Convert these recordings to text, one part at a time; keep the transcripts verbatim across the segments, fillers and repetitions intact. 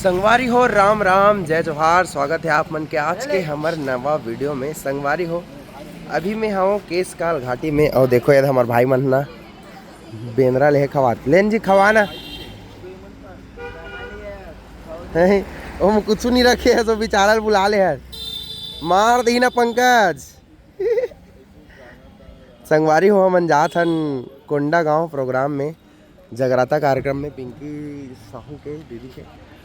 संगवारी हो, राम राम, जय जोहार। स्वागत है आप मन के आज के हमर नवा वीडियो में। संगवारी हो, अभी मैं हूँ केसकाल घाटी में। और देखो यार, हमार भाई मन ना बेंदरा ले खवात, लेन जी खवाना। हैं? ओम कुछ नहीं रखे है, तो बेचारा ल बुला ले है। मार दी ना पंकज। संगवारी हो, हमन जात हन कोंडागांव प्रोग्राम में, जगराता कार्यक्रम में पिंकी साहू के, दीदी के।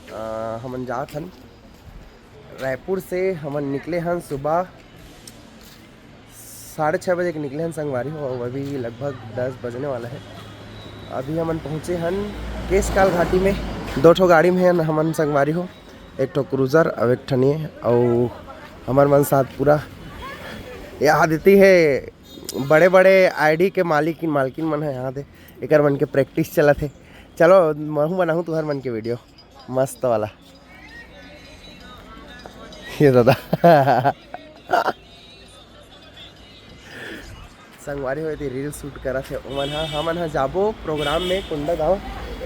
अ, हमन जात हन रायपुर से। हमन निकले हन सुबह साढ़े छः बजे के निकले हन संगवारी हो, अभी लगभग दस बजने वाला है। अभी हमन पहुँचे हन केसकाल घाटी में। दो ठो गाड़ी में हन हमन संगवारी हो, एक ठो क्रूजर और एक ठन ये, और हमर मन साथ पूरा यहाँ देती है। बड़े बड़े आईडी के मालिक मालकिन मन है यहाँ दे, एकर मन के प्रैक्टिस चलत है। चलो महू बनाहूँ तुहर मन के वीडियो मस्त वाला। ये दादा। संगवारी हो, एती रील शूट करत हे ओमन ह। हमन ह जाबो प्रोग्राम में कोंडागांव,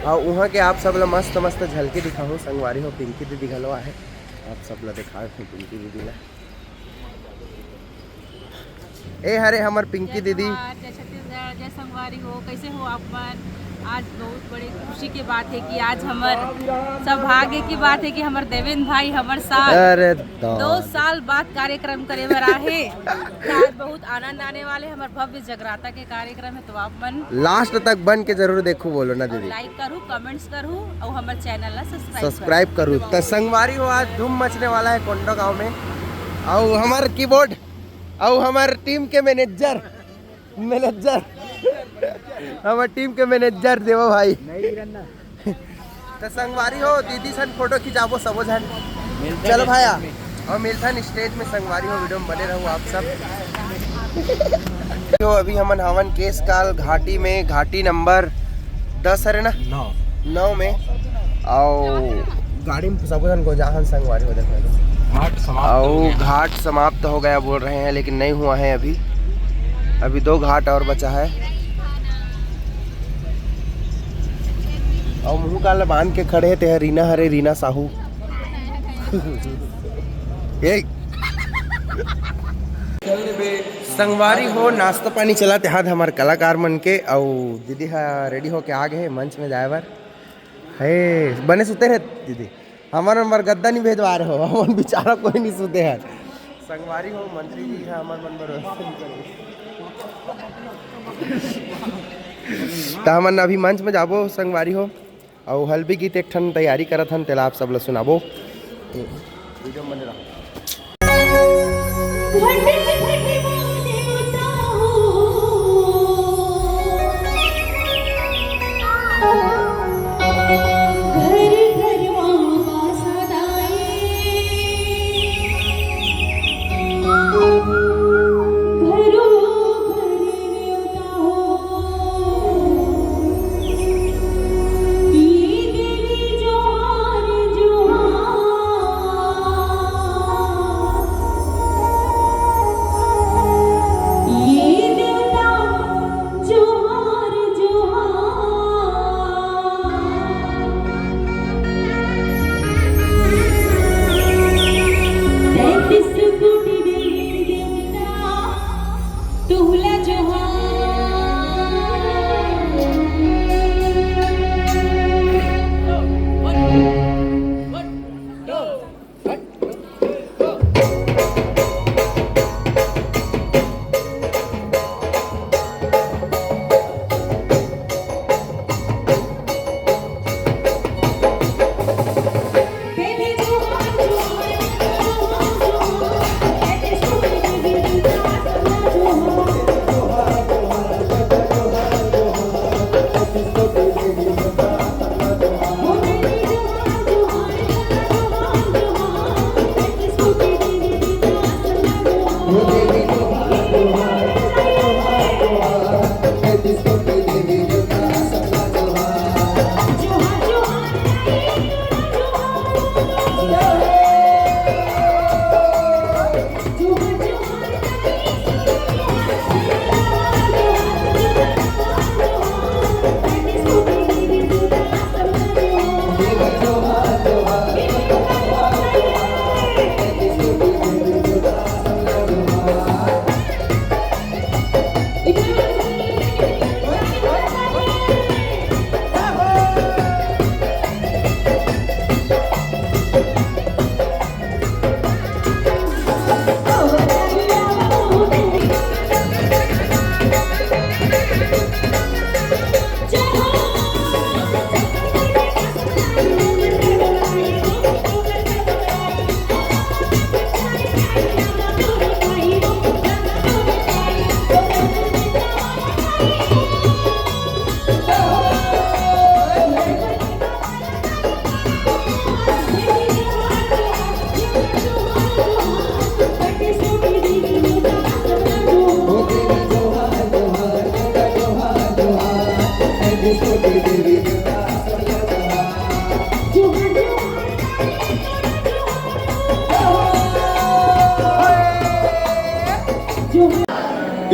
अउ उहाँ के आप सब ला मस्त मस्त झलकी दिखाहूँ। संगवारी हो, पिंकी दीदी घलो आहे, आप सब ला दिखात हूँ पिंकी दीदी ला। ए हरे हमर पिंकी जय दीदी। जोहार, जय छत्तीसगढ़, जय संगवारी हो, कैसे हो आप मन? आज बहुत बड़े खुशी के बात है कि आज हमर सौभाग्य की बात है कि हमर देवेंद्र भाई हमर साथ अरे दो दौड़। साल बाद कार्यक्रम करे बर आहे। तो आज बहुत आनंद आने वाले, हमर भव्य जगराता के कार्यक्रम है, तो आप मन लास्ट तक बन के जरूर देखू, बोलो ना दीदी। लाइक करू, कमेंट्स करू और हमर चैनल ला सब्सक्राइब सब्सक्राइब करू। तो संगवारी हो, आज धूम मचने वाला है कोंडागांव में। और हमार कीबोर्ड, और हमार टीम के मैनेजर, मैनेजर, हमार टीम के मैनेजर देवा भाई। तो संगवारी हो, दीदी सन फोटो खिंचाबो सबो झन। चलो भाया, और मिलथन स्टेज में। संगवारी हो, वीडियो में बने रहू आप सब। तो अभी हमन हवन केसकाल घाटी में, घाटी नंबर दस हरे ना, नौ। नौ में। आओ गाड़ी में सबो झन गोजाहन संगवारी हो, देखो। घाट समाप्त हो अउ गया। घाट समाप्त हो गया बोल रहे हैं, लेकिन नहीं हुआ है अभी। अभी दो घाट और बचा है। अउ मुंह काला बांध के खड़े हे, ते ह रीना हरे, रीना साहू। ए। संगवारी हो, नाश्ता पानी चलत हे हमार कलाकार मन के, अउ दीदी ह रेडी होके आ गए हे मंच में जाए बर। हे, बने सुते रहे दीदी, हमर नंबर गद्दा नहीं भेजवा रहे हो, हमन बेचारा कोई नहीं सुते हैं। संगवारी हो, मंत्री जी है हमर मन बर। त हमन अभी मंच में जाबो संगवारी हो, अउ हल्बी गीत एक ठन तैयारी करत हन, तेला आप सब ला सुनाबो। वीडियो में बने रहो।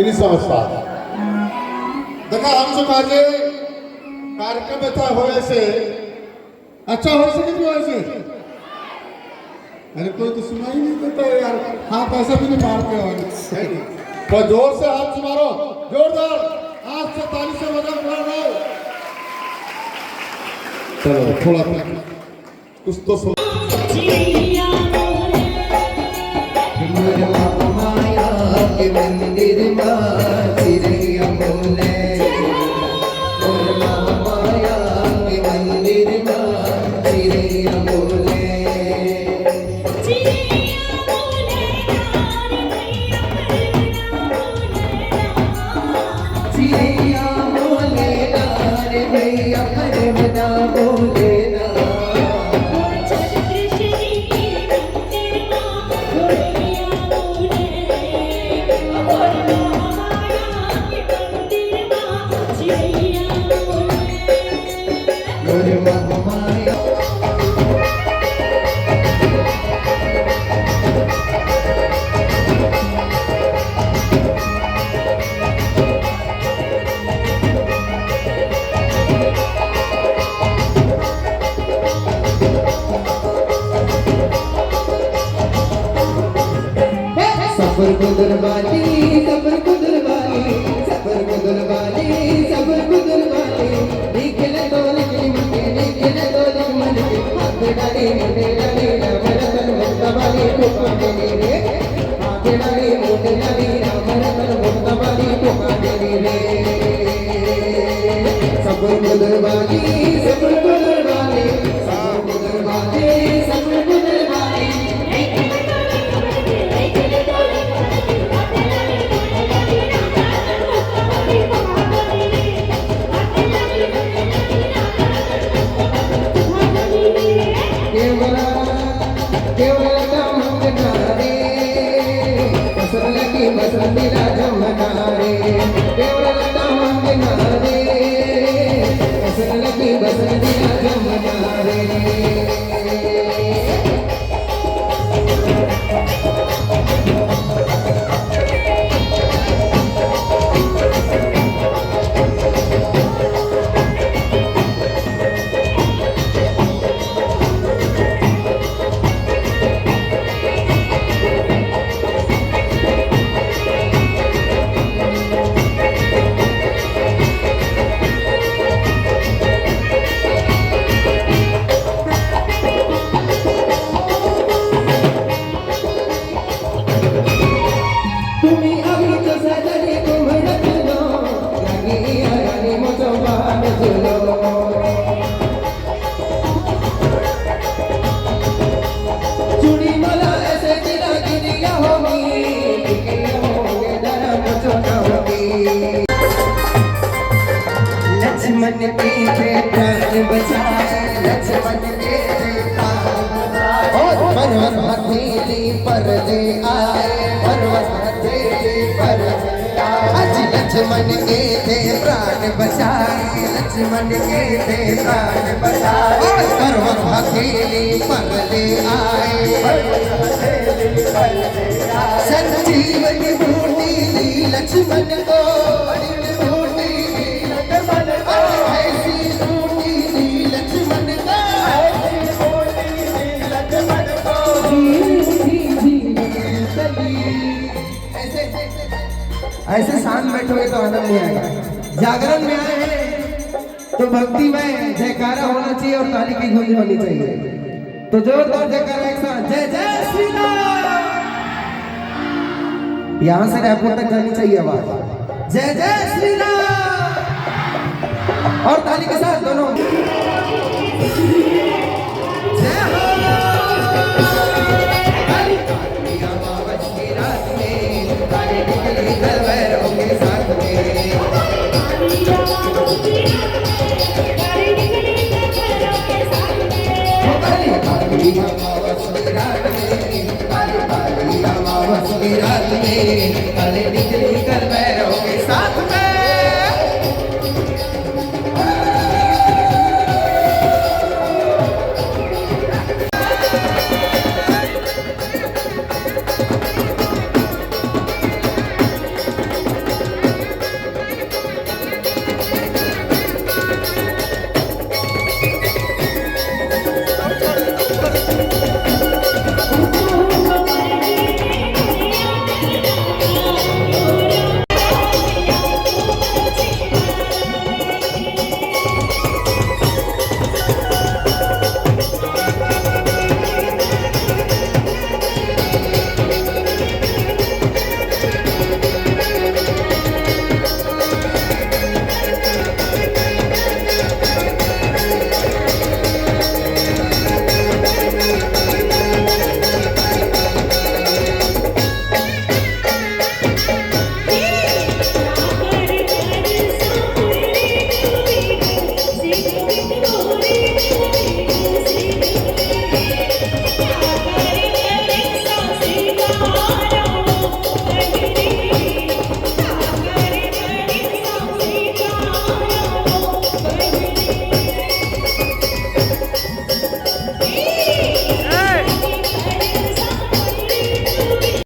नहीं समझता। देखा, हम जो काजे कार्यक्रम में था, होय से अच्छा होय से कि नहीं होय से? अरे, कोई तो सुनाई नहीं देता है यार, हाथ ऐसा भी नहीं मारते हो। तो जोर से हाथ मारो, जोरदार, आज से ताली से बजा, बजा दो। चलो, थोड़ा कुछ तो सुन। मोर माया के मंदिर मा चिरैया बोले, मोर माया के मंदिर मा चिरैया बोले। चिरैया बोले ना रे भैया, परेव ना बोले ना। चिरैया बोले ना रे भैया, परेव ना बोले ना। सबर को दरबारी, सबर को दरबारी, सबर को दरबारी, सबर को दरबारी। निकले तो निकली मके, निकले तो निकली मके। हाथ डाली, मुंडे डाली, राम रतन मुक्ता वाली, कोपा देली रे। हाथ डाली, मुंडे डाली, राम रतन मुक्ता वाली, कोपा देली रे। सबर को दरबारी, सबर को दरबारी, सबर को दरबारी, सबर को दरबारी। केवल, केवल लता मंगना रे, पसंद लगी पसंदीदा जमना रे। केवल लता मंगना रे, पसंद लगी पसंदीदा जमना रे। तुम्ही अभी तो सजनी तुम रत्नो, लगी रानी मुझो बान झूलो। चूड़ी मला ऐसे दिला गिरिया होगी, गिरिया होगी, धर्म चोटा होगी। लक्ष्मण के थे प्राण बचाए, लक्ष्मण के थे प्राण बचाए। और पर्वत हथेली पर ले आए, पर्वत हथेली पर ले आए। आज लक्ष्मण के थे प्राण बचाए, लक्ष्मण के थे प्राण बचाए। और पर्वत हथेली पर ले आए। संजीवनी बूटी दी लक्ष्मण को, बूटी दी लक्ष्मण को, ऐसी बूटी दी लक्ष्मण को, ऐसी बूटी दी लक्ष्मण को। ऐसे, ऐसे शांत बैठोगे तो आनंद नहीं आएगा। जागरण में आए हैं तो भक्ति में जयकारा होना चाहिए और ताली की गूंज होनी चाहिए। तो जोरदार जयकारा एक साथ, जय जय श्री राम। यहां से रायपुर तक जानी चाहिए आवाज, जय जय श्री राम। और ताली के साथ दोनों। जय हो।